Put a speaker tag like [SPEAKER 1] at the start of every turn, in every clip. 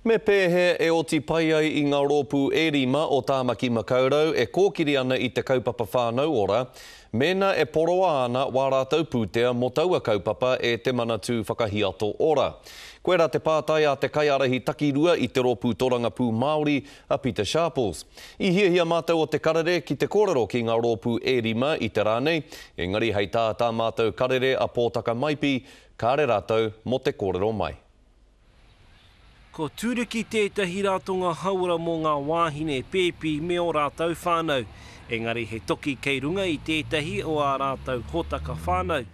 [SPEAKER 1] Me pēhea e oti pai ai i ngā rōpū e rima o Tāmaki Makaurau e kōkiri ana i te kaupapa Whānau Ora, mēnā e poroa ana wā rātou pūtea mō taua kaupapa e Te Manatū Whakahiato Ora? Koirā te pātai a te kaiārahi takirua i te Rōpū Torangapū Māori, a Pita Sharples. I hiahia mātou o Te Karere ki te kōrero ki ngā rōpū e rima i te rā nei, engari hei tā tā mātou karere a Pōtaka Maipi, kāre rātou mō te kōrero mai.
[SPEAKER 2] Ko Turuki tētahi ratonga hauora mō ngā wāhine pēpi me ō rātou whānau, engari he toki kei runga i tētahi o ā rātou hōtaka whānau.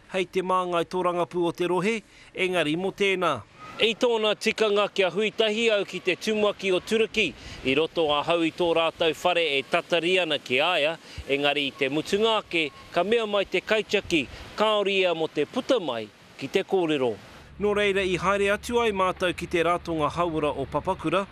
[SPEAKER 2] Hei te māngai tōrangapū o te rohe, engari mō tēnā. I tōna tikanga kia hui tahi au ki te tumuaki o Turuki, i roto ahau i tō rātou whare e tatari ana ki a ia, engari i te mutunga ake ka mea mai te kaitiaki kāore ia mō te puta mai ki te kōrero. Nō reira i haere atu ai mātou ki te Ratonga Hauora o Papakura.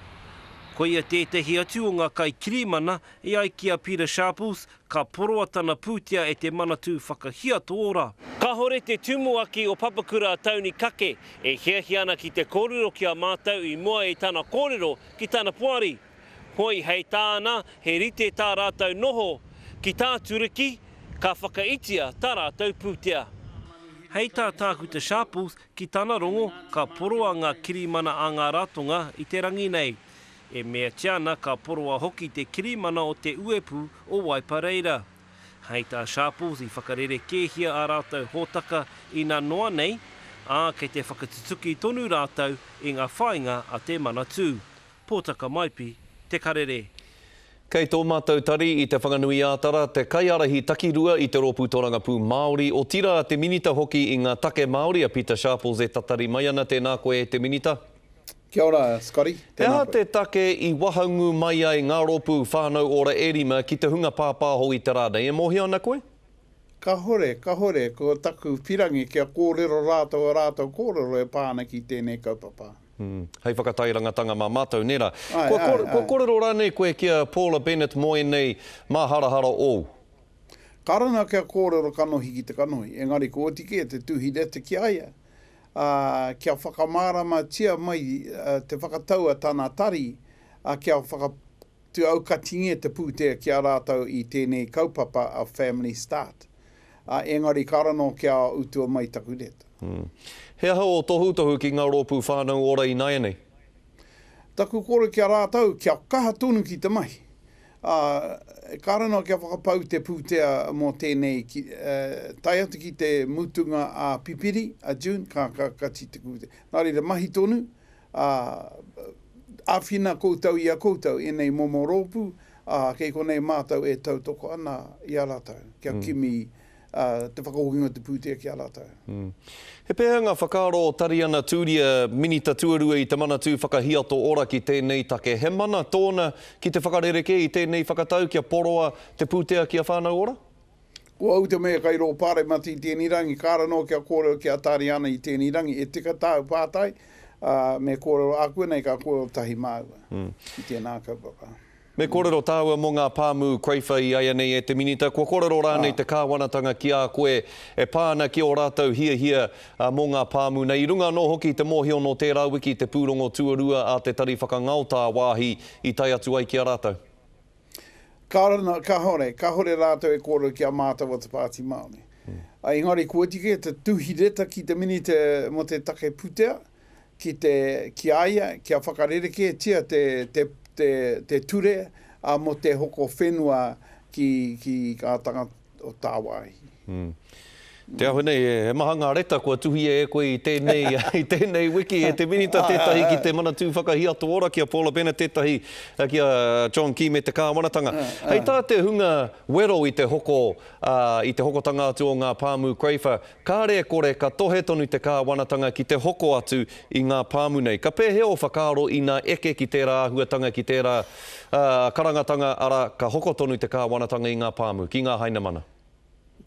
[SPEAKER 2] Koia tētahi atu o ngā kaikirimana e ai ki a Peter Sharples, ka poroa tana pūtea e te Manatū Whakahiato Ora. Kāhore te tumuaki o Papakura a Tony Kake e hiahia ana ki te kōrero ki a mātou i mua i tana kōrero ki tana poari. Hoi, hei tāna, he rite tā rātou noho ki tā Turuki, ka whakaitia tā rātou pūtea. Hei tā Tākuta Sharples, ki tana rongo, ka poroa ngā kirimana a ngā ratonga i te rangi nei. E meatia ana ka poroa hoki te kirimana o te uepu o Waipareira. Hei tā Sharples i whakarerekēhia ā rātou hōtaka ina noa nei, ā, kei te whakatutuki tonu rātou i ngā whāinga a te Manatū. Pōtaka Maipi, Te Karere.
[SPEAKER 1] Kei tō mātou tari i Te Whanganui-ā-Tara te kaiārahi takirua i te Rōpū Torangapū Māori, otirā te Minita hoki i ngā take Māori a Pita Sharples e tatari mai ana. Tēnā koe e te Minita.
[SPEAKER 3] Kia ora Scotty,
[SPEAKER 1] He
[SPEAKER 3] tēnā
[SPEAKER 1] aha
[SPEAKER 3] koe.
[SPEAKER 1] te take i wahangu mai ai ngā rōpū Whānau Ora e rima ki te hunga pāpāho i te rā nei, e mōhio ana koe?
[SPEAKER 3] Kahore, kahore, ko taku pirangi kia kōrero rātou a rātou kōrero e pā ana ki tēnei kaupapa.
[SPEAKER 1] Hei whakatairangatanga mā mātou, nē rā. Kua, kua kōrero rānei koe ki a Paula Bennett mō ēnei māharahara ōu?
[SPEAKER 3] Karanga kia kōrero kanohi ki te kanohi, engari kua oti kē te tuhi reta ki a ia, ā, kia whakamāramatia mai te whakatau a tana tari, ā, kia whaka, Tu aukatingia te pūtea ki a rātou i tēnei kaupapa a Family Start. Ā, engari ka rano kia utua mai taku reta.
[SPEAKER 1] He aha ō tohutohu ki ngā rōpū Whānau Ora ināianei?
[SPEAKER 3] Taku kore ki a rātou, kia kaha tonu ki te mahi. Ā, ka rano kia whakapau te pūtea mō tēnei ki, tae atu ki te mutunga a Pipiri, a June, ka, ka kati te pūtea. Nā reira, mahi tonu, ā, āwhina koutou i a koutou ēnei momo rōpū, ā, kei konei mātou e tautoko ana i a rātou, kia kimi te whakahokinga o te pūtea ki a rātou.
[SPEAKER 1] He pēhea ngā whakaaro o Tariana Tūria, Minita Tuarua i te Manatū Whakahiato Ora ki tēnei take? He mana tōna ki te whakarerekē i tēnei whakatau kia poroa te pūtea ki a Whānau Ora?
[SPEAKER 3] Ko au te mea kai rō pāremata i tēnei rangi, kāre anō kia kōrero ki a Tāriana i tēnei rangi, e tika tāu pātai, ā, me kōrero ākuanei ka kōrero tahi māua ki tēnā kaupapa.
[SPEAKER 1] Me kōrero tāua mō ngā pāmu Craifer i aianei e te Minita, kua kōrero rānei te Kāwanatanga ki a koe e pā ana ki ō rātou hiahia mō ngā pāmu nei, i runga anō hoki i te mōhio nō tērā wiki te pūrongo tuarua a te Tari Whakangao Tāwāhi i tae atu ai ki a rātou?
[SPEAKER 3] Kāore, kāore, kāore rātou e kōrero ki a mātou o te Pāti Māori. Engari kua oti kē te tuhi reta ki te Minita mō te take putea, ki te, ki a ia, kia whakarerekētia te, te, te, te ture mō te hoko whenua ki, ki ngā tangata o tāwāhi.
[SPEAKER 1] Te aho nei, he maha ngā reta kua tuhia e koe i tēnei, i tēnei wiki, e te Minita tētahi ki te Manatū Whakahiato Ora, ki a Paula Bennett tētahi, ki a John Key me te Kāwanatanga. Hei tā te hunga wero i te hoko, i te hokotanga atu o ngā pāmu Craifer, kāre e kore ka tohe tonu te Kāwanatanga ki te hoko atu i ngā pāmu nei. Ka pēhea ō whakaaro inā eke ki tērā āhuatanga, ki tērā karangatanga, arā, ka hoko tonu te Kāwanatanga i ngā pāmu, ki ngā Hainamana?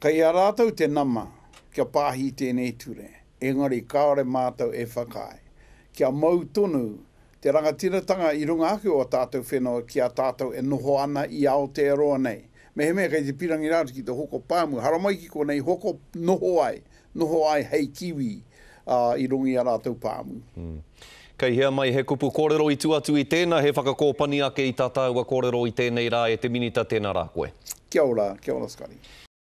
[SPEAKER 3] Kei a rātou te nama kia pāhi tēnei ture, engari kāore mātou e whakaae. Kia mau tonu te rangatiratanga i runga ake o ā tātou whenua ki a tātou e noho ana i Aotearoa nei. Mehemea kei te pirangi rātou ki te hoko pāmu, haramai ki konei hoko noho ai, noho ai hei kiwi i runga i a rātou pāmu.
[SPEAKER 1] Kei hea mai he kupu kōrero i tua atu i tēnā, he whakakōpani ake i tā tāua kōrero i tēnei rā e te Minita, tēnā rā koe.
[SPEAKER 3] Kia ora, kia ora Scotty.